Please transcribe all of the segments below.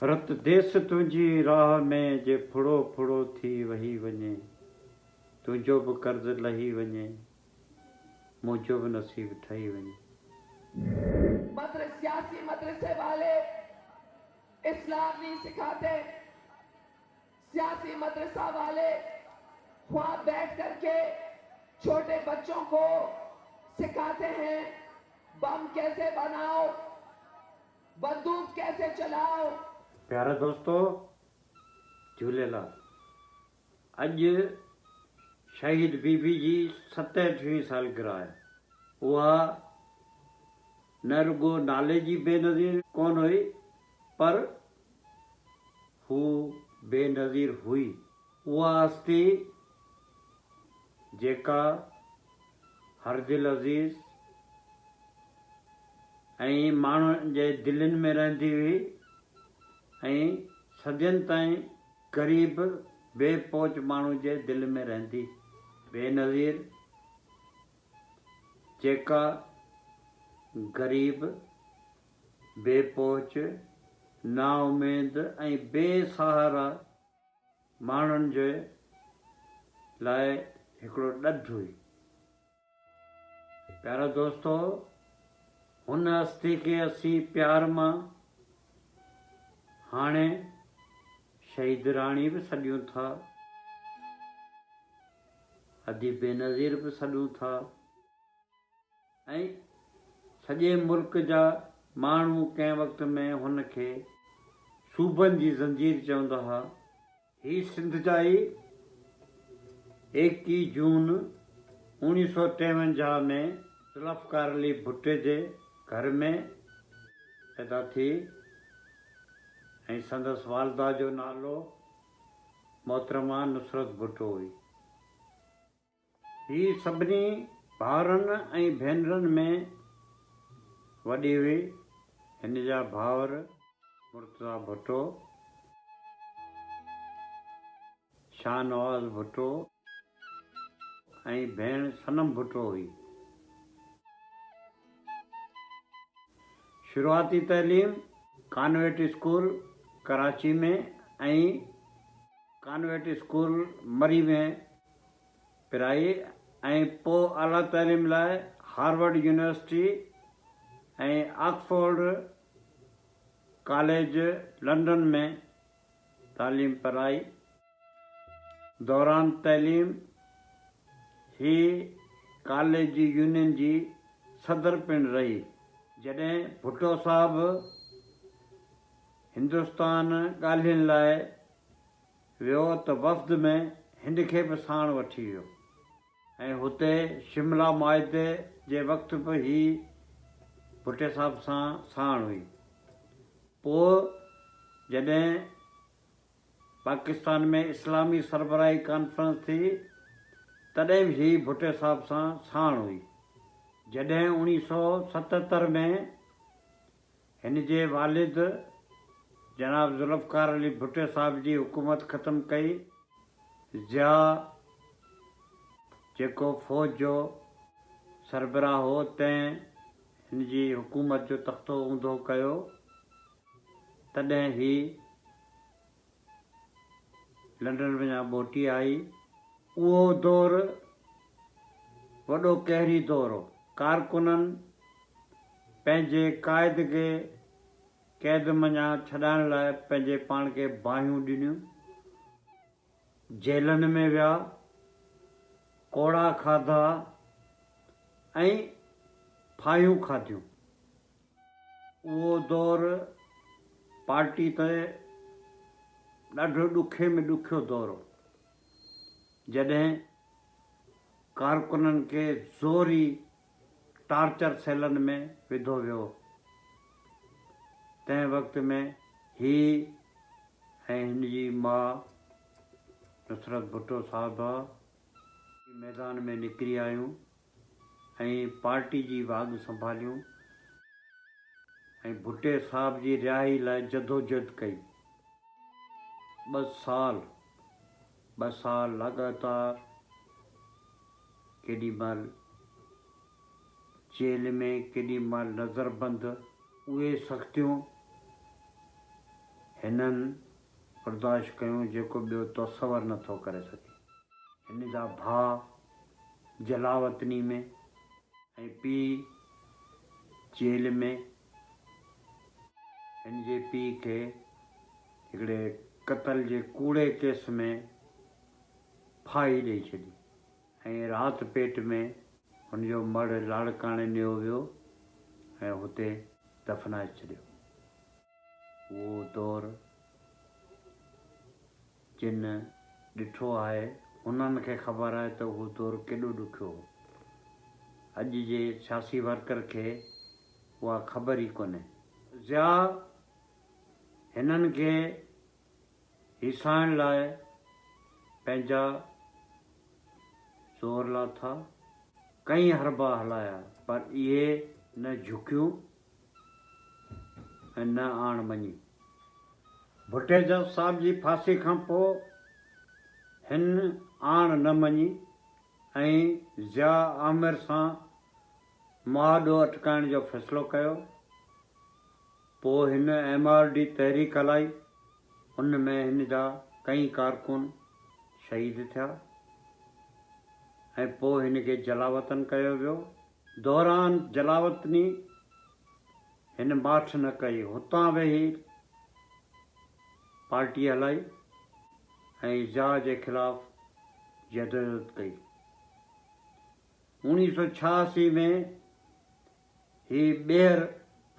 رت ديس تنهنجي راهه ۾ جي ڦڙو ڦڙو ٿي وهي وڃي، تنهنجو به قرض لهي وڃي، منهنجو به نصيب ٺهي وڃي. سياسي مدرسي والي اسلام نهين سکاتي، سياسي مدرسه والي خواب بيٺ ڪر ڪي ڇوٽي بچون ڪو سکاتي هين بم ڪيسي بنائو. بندوق ڪيسي چلائو. پيارا دوستو جهوليلال اڄ شهيد بي بي جي ستهٺوين سالگرهه آهي. اها نه رڳو نالي جي بينظير ڪونه هئي پر هو بينظير هئي. اها هستي جيڪا هر دل عزيز ۽ ماڻهن جي دلين ۾ رهندي هئي ۽ صدين تائين غريب بي پهچ ماڻهو جي دل ۾ رهندي. بينظير جيڪا غريب، بي پهچ، نااميد ۽ بي سهارا ماڻهن جي لاء هڪڙو ڏڍ هئي. پيارا دوستو! هن هستي کي اسين پيار مان هاڻي شهيد راڻي به سڏيون ٿا، ادي بينظير به سڏيون ٿا ۽ سڄي ملڪ جا ماڻهو ڪنهن وقت ۾ هن کي صوبن جي زنجير چوندا ها. هي سنڌ جا ئي ايڪيهه جون 1953 ۾ ذوالفقار علي ڀٽي جي گهر ۾ پيدا ٿي ۽ سندس والده جو نالو محترمه نصرت ڀٽو هئي. هي سڀني ڀائرن ۽ ڀينرن ۾ وڏي هئي. هن جا ڀائر مرتضيٰ ڀٽو، شاهنواز ڀٽو ۽ ڀيڻ صنم ڀٽو هئي. شروعاتي تعليم convent school Karachi ۾ ۽ convent school Murree ۾ پرائي ۽ پوء اعليٰ تعليم لاء Harvard university ۽ Oxford college London ۾ تعليم پرائي. دوران تعليم هي ڪاليج جي يونين جي صدر پڻ رهي. جڏهن ڀٽو صاحب هندستان ڳالهين لاء ويو ته وفد ۾ هن کي به ساڻ وٺي ويو ۽ هتي شملا معاهدي جي وقت به هي ڀٽي صاحب سان ساڻ هئي. پوء جڏهن پاڪستان ۾ اسلامي سربراهي ڪانفرنس ٿي تڏهن به هي ڀٽي صاحب سان ساڻ هئي. جڏهن 1977 ۾ هن جي والد جناب ذوالفقار علي ڀٽي صاحب جي حڪومت ختم ڪئي. ضياء جيڪو فوج جو سربراهه هو تنهن هن جي حڪومت جو تختو اونڌو ڪيو. تڏهن هي لنڊن وڃان موٽي آئي. اهو دور وڏو قهري دور هو. ڪارڪنن پنهنجي قائد کي قيد منجهان ڇڏائڻ لاء پنهنجي پاڻ کي باهيون ڏنيون، جيلن ۾ ويا، ڪوڙا کاڌا ۽ ڦاهيون کاڌيون. اهو دور پارٽي تي ڏاڍو ڏکي ۾ ڏکيو دور هو، جڏهن ڪارڪنن کي زوري ٽارچر سيلن ۾ وڌو ويو، تنهن وقت ۾ هي ۽ هن جي ماء نصرت ڀٽو صاحبه ميدان ۾ نڪري آيون. ۽ پارٽي جي واڳ سنڀاليون ۽ ڀٽي صاحب جي رهائي لاء جدوجهد ڪئي. ٻه سال ٻه سال لاڳاتار ڪيڏي مهل جيل ۾ ڪيڏي مهل نظربند اهي سختيون هنن برداشت ڪيون جيڪو ٻيو تصور نه ٿو ڪري سگهي. هن جا ڀاء جلاوطني ۾ ۽ پيء جيل ۾. هن جي پيء کي هڪڙي قتل جي ڪوڙي ڪيس ۾ ڦاهي ڏئي ڇڏي ۽ رات پيٽ ۾ هن جو مڙهه لاڙڪاڻي نيو ويو ۽ هتي دفنائي ڇڏيو. اهو دور جن ڏٺو آهي، انهن کي خبر آهي ته اهو دور ڪيڏو ڏکيو هو. اڄ جي سياسي ورڪر کي اها خبر ئي ڪونهي. ضياء هنن کي هيسائڻ لاء پنهنجا زور لاٿا، ڪئين حربا هلايا پر اهي نه جهڪيون ۽ نه آڻ مڃي. ڀٽي صاحب جي ڦاسي کان پوء هن آڻ نه مڃي ۽ ضياء آمر سان مهاڏو اٽڪائڻ جو فيصلو ڪيو. پوء هن ايم آر ڊي تحريڪ هلائي، ان ۾ هن جا ڪئين ڪارڪن شهيد ٿيا ۽ پوء هن کي جلاوطن ڪيو ويو. دوران جلاوطني هن ماٺ نه ڪئي، هتان ويهي پارٽي هلائي ۽ ضياء جي خلاف جدوجهد ڪئي. 1986 ۾ هي ٻيهر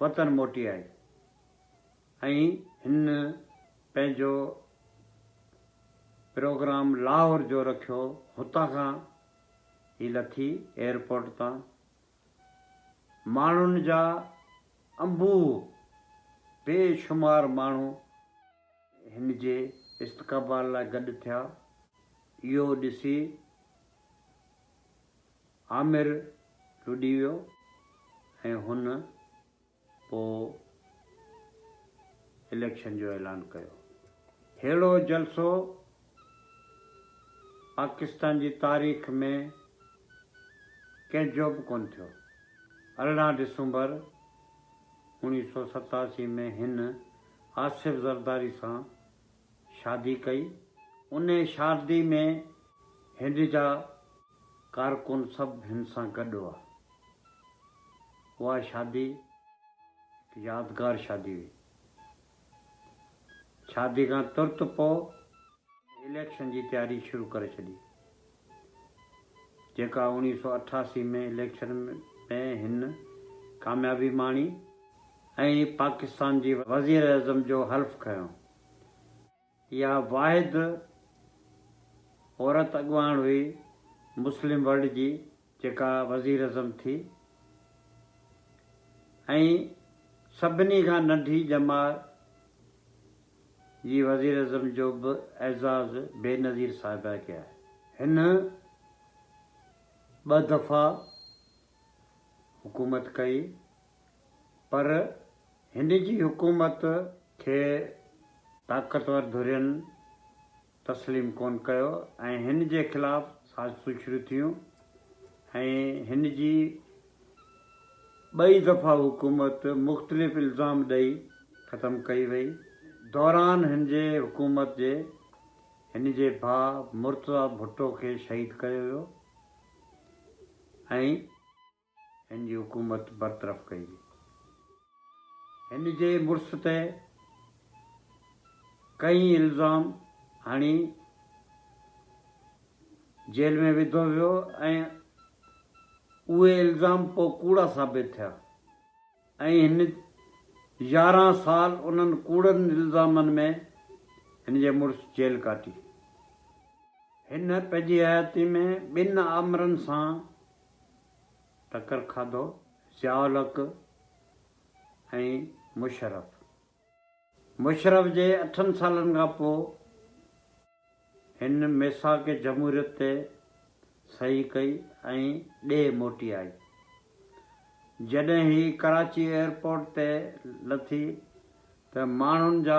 وطن موٽي آئي ۽ هن پنهنجو پروگرام لاهور جو رکيو، هتان کان هي لٿي ايئرپورٽ تان ماڻهن جا انبوهه، بي شمار ماڻهو هن جي استقبال لاء گڏ ٿيا. اهو ڏسي عامر لڏي ويو ۽ هن پوء اليڪشن جو اعلان ڪيو. ههڙو جلسو پاڪستان جي تاريخ ۾ ڪنهن جو به ڪونه ٿيو. 18 ڊسمبر 1987 ۾ هن آصف زرداري سان شادي ڪئي. انهي شادي ۾ هن جا ڪارڪن سڀ هن سان گڏ هئا. اها شادي هڪ يادگار شادي هئي. شادي کان ترت پوء اليڪشن جي تياري شروع ڪري ڇڏي، جيڪا 1988 ۾ اليڪشن ۾ هن ڪاميابي ماڻي ۽ پاڪستان جي وزيراعظم جو حلف کنيو. اها واحد عورت اڳواڻ هئي مسلم ورلڊ جي جيڪا وزيراعظم ٿي ۽ سڀني کان ننڍي ڄمار جي وزيراعظم جو به اعزاز بينظير صاحبه کي آهي. هن ٻه دفعا حڪومت ڪئي پر هن جي حڪومت کي طاقتور ڌرين تسليم ڪونه ڪيو ۽ هن جي خلاف سازشون شروع ٿيون ۽ هن جي ٻئي دفعا حڪومت مختلف الزام ڏئي ختم ڪئي وئي. دوران هن جي حڪومت جي هن جي ڀاء مرتضيٰ ڀٽو کي شهيد ڪيو ويو ۽ هن جي حڪومت برطرف ڪئي وئي. هن جي مڙس تي ڪئين الزام هڻي جيل ۾ وڌو ويو ۽ اهي الزام پوء ڪوڙا ثابت ٿيا ۽ هن 11 سال انهن ڪوڙن الزامن ۾ هن جي مڙس جيل ڪاٽي. هن پنهنجي حياتي ۾ ٻن آمرن سان ٽڪر کاڌو، ضياء الحق ۽ مشرف. مشرف جي اٺن سالن کان پوء هن ميثاق جمهوريت تي صحيح ڪئي ۽ ڏيهه موٽي آئي. جڏهن هي ڪراچي ايئرپورٽ تي لٿي ته ماڻهن جا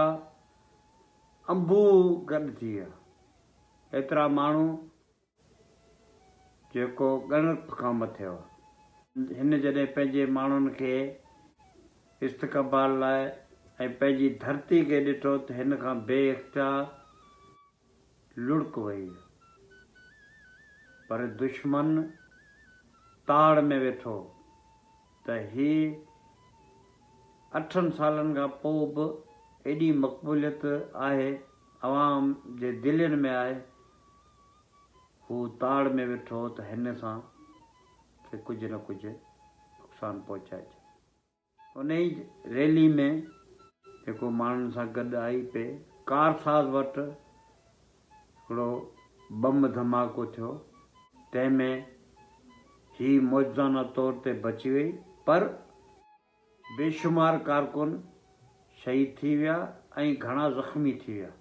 انبوهه گڏ ٿي ويا. ايترا ماڻهو جيڪو ڳڻپ کان مٿي هو. هن جڏهن پنهنجي ماڻهن کي استقبال لاء ۽ پنهنجي ڌرتي کي ڏٺو ته هن کان بي اختيار لڙڪ وهي ويو. پر دشمن تاڙ ۾ ويٺو ته هي اٺن سالن کان پوء به ايڏي مقبوليت آهي، عوام جي دلين ۾ آهي. هو تاڙ ۾ ويٺو ته هن سان کي ڪجهه نه ڪجهه نقصان پهچائجي. انهيء ريلي ۾ جيڪو ماڻهن سان گڏ آئي پئي، ڪارساز وٽ هڪڙو بم ڌماڪو ٿيو، تنهن ۾ هي معجزانه طور تي بچي وئي، پر بيشمار ڪارڪن شهيد ٿي ويا ۽ گهڻا زخمي ٿي ويا.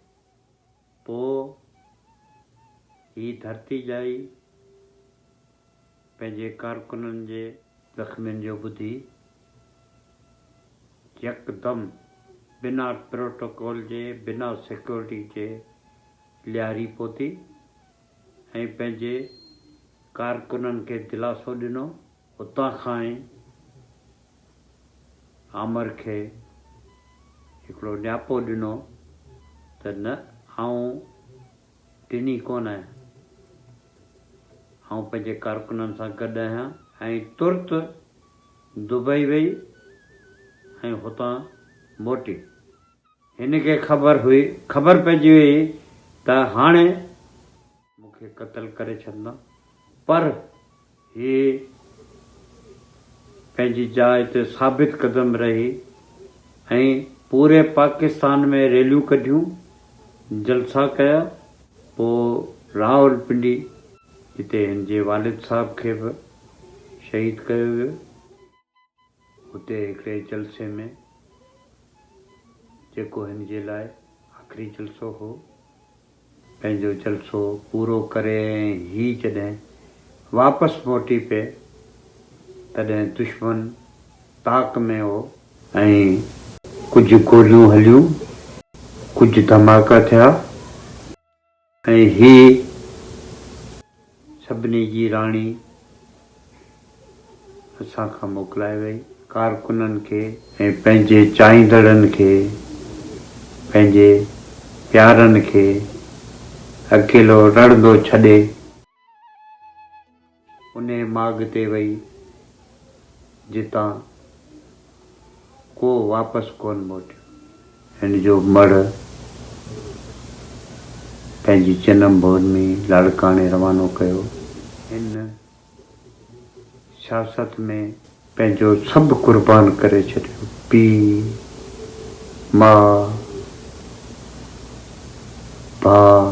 پوء هي ڌرتي ڄائي پنهنجي ڪارڪنن جي زخمين جو ٻڌي يڪدم بنا پروٽوڪول جي بنا سيڪيورٽي جي لياري پهتي ۽ پنهنجي ڪارڪنن کي دلاسو ڏنو. اتان کان ئي آمر کي هڪڙو نياپو ڏنو ته نه آئون ڊني ڪونه آهيان، آئون پنهنجي ڪارڪنن سان گڏ آهيان. ۽ ترت دبئي وئي ۽ هتان موٽي. هن کي خبر هئي، خبر پئجي وئي ته هاڻي. مون کي قتل ڪري ڇڏندا، پر هيء پنهنجي جاء تي ثابت قدم رهي ۽ پوري پاڪستان ۾ ريليون ڪڍيون، جلسا ڪيا، پوء راولپنڊي جتي هن جي والد صاحب کي به شهيد ڪيو ويو، اتي هڪڙي جلسي ۾ جيڪو هن جي لاء آخري جلسو هو، پنهنجو جلسو پورو ڪري ۽ هي جڏهن واپس موٽي پئي، تڏهن دشمن تاڪ ۾ هو. ۽ ڪجهه گوليون هليون، ڪجهه ڌماڪا ٿيا. ۽ هي سڀني جي راڻي اسان کان موڪلائي وئي. ڪارڪنن کي ۽ پنهنجي چاهيندڙن کي، پنهنجي پيارن کي اڪيلو رڙندو ڇڏي. انهيء ماڳ تي وئي، جتان ڪو واپس ڪونه موٽيو. هن جو مڙهه پنهنجي جنم ڀومي لاڙڪاڻي روانو ڪيو. هن سياست ۾ پنهنجو سڀ قربان ڪري ڇڏيو. پيء، ماء، ڀاء،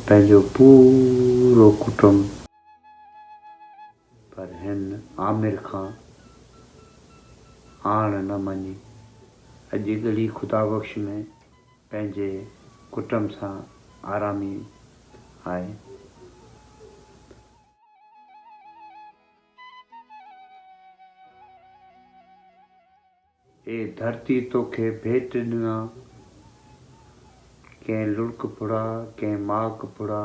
پنهنجو پورو ڪٽنب. پر هن عامر کان آڻ نه مڃي. اڄ ڳڙهي خدا بخش ۾ پنهنجي ڪٽنب سان آرامي آهي. اي ڌرتي توکي ڀيٽ ڏنا، ڪنهن لڙڪ ڦڙا، ڪنهن ماڪ ڦڙا،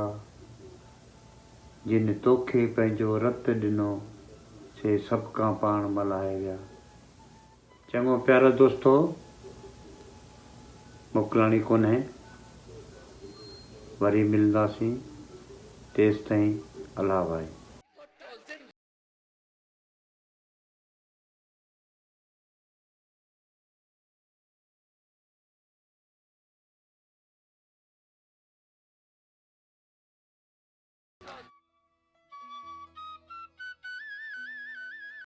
جن توکي پنهنجو رت ڏنو، سي سڀڪان پاڻ ملهائي ويا. چڱو پيارا دوستو، موڪلاڻي ڪونهي، وري ملنداسين، تيستائين الله واهي.